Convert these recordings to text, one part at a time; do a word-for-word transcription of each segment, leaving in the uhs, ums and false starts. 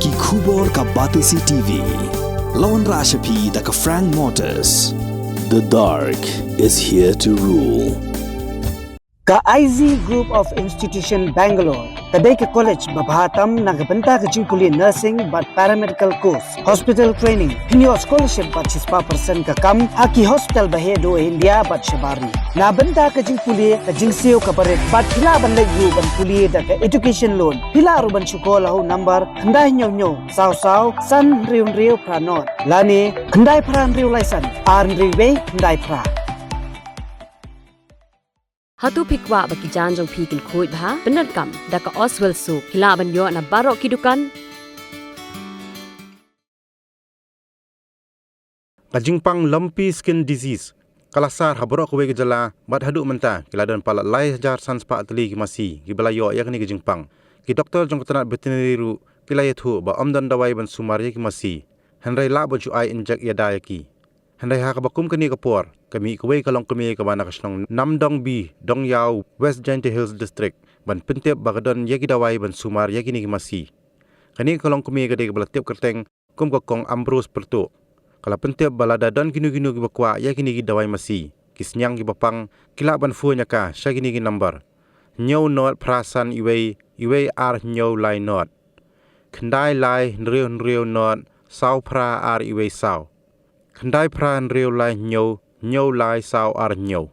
Ki khubor ka Batesi T V. La wanrah sha phi da ka Frank Motors. The dark is here to rule. Ka I Z Group of Institution Bangalore ka dei ka college ba bha tam na ka bynta ka jingpule nursing bad paramedical course, hospital training, pynïoh scholarship bad shispah percent ka kam ha ki hospital ba heh duh India bad shabar ri. Na bynta ka jingpule ka jingsiew ka barit bad phi lah ban leit ruh ban pule da ka education loan. Phi lah ruh ban shu call ha u number khyndai hynñiew hynñiew saw saw san hynriew hynriew phra nod lane khyndai phra hynriew lai san ar hynriew wei khyndai phra. Hato phi kwah ba ki jaiñ jong phi kin khuid bha? Pyndonkam da ka Oswell Soap, phi lah ban ïoh na baroh ki dukan. Ka jingpang lumpy skin disease ka la sar ha baroh kawei ka jylla, bad haduh mynta ki la don palat lai hajar san spah tylli ki masi kiba la ïoh ïa kane ka jingpang. Ki doktor jong ka tnat veterinary ruh ki la ïathuh ba ym don dawai ban sumar ïa ki masi, hynrei lah ban shu ai injek ïada ïa ki. Hynrei ha kaba kum kane ka por, ka mih kawei ka longkmie kaba na ka shnong Namdong B, Dongyaw, West Jaintia Hills District, ban pyntip ba ka don ïa ki dawai ban sumar ïa kine ki masi. Kane ka longkmie ka dei kaba la tip kyrteng kum ka Kong Ambrose Pyrtuh. Ka la pyntip ba lada don kino kino kiba kwah ïa kine ki dawai masi, ki synñiang kiba pang, ki lah ban phone ïa ka sha kine ki number: hynñiew nod phra san iwei, iwei ar hynñiew lai nod, khyndai lai hynriew hynriew nod saw phra ar iwei saw, khyndai phra hynriew lai hynñiew, hynñiew lai saw ar hynñiew.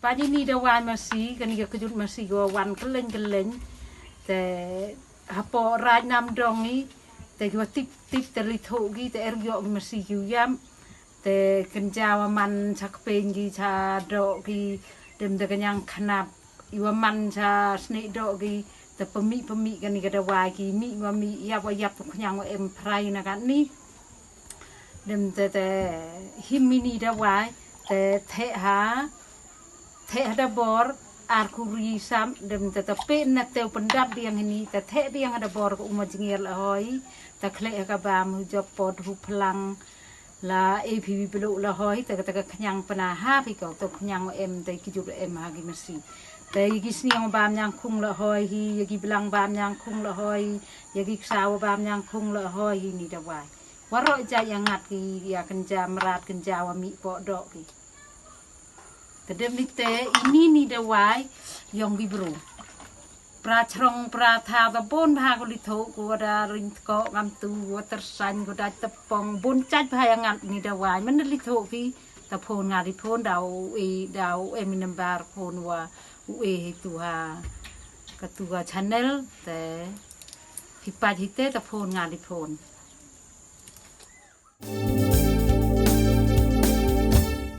Ba ini dawai masi, kane ka kjut masi ka wan kylleng kylleng. Te hapoh Raid Namdong i, te ki wa tip tip te la ithuh ki, te er ïoh ki masi ki u ïap. Te kynja wa man cha kpeng ki, cha doh ki, dem te kynjang khnap. I wa man cha snieh doh ki, te pynmih pynmih kane ka dawai ki, mih wa mih, ïap wa ïap, te kynjang wa em phrai na kane. Dem te te him ini dawai, te theh ha, theh ha dabor ar kuri sam, dem te te peh na te u pyndap biang ini, te theh biang ha dabor ka um wa jngiar la hoi, te khleh ha ka bam, hu jop pod, hu phlang, la e phi bi bluh la hoi, te te ka kynjang pynah ha phi ko, te kynjang wa em, te ki jup em ha ki masi. Te ïa ki sniang bam ñiangkhung la hoi hi, ïa ki blang bam ñiangkhung la hoi, ïa ki ksaw bam ñiangkhung la hoi hi ini dawai. Waroh jait ïa ngat ki, ïa kynja mrad, kynja wa mih poh doh ki. Te dem hi te ini ini dawai yong ki bru. Pra chrong pra thaw ka bun bha ko li thoh, ko da ring tkoh ngam tu, ko tyrsan, ko da tepong, bun jait bha ïa ngat ini dawai. Mynta li thoh ki, te phone nga li phone, da u e, da u em i number phone wa u e hi tu ha ka tu ha channel, te phi pait hi te, te phone nga li phone.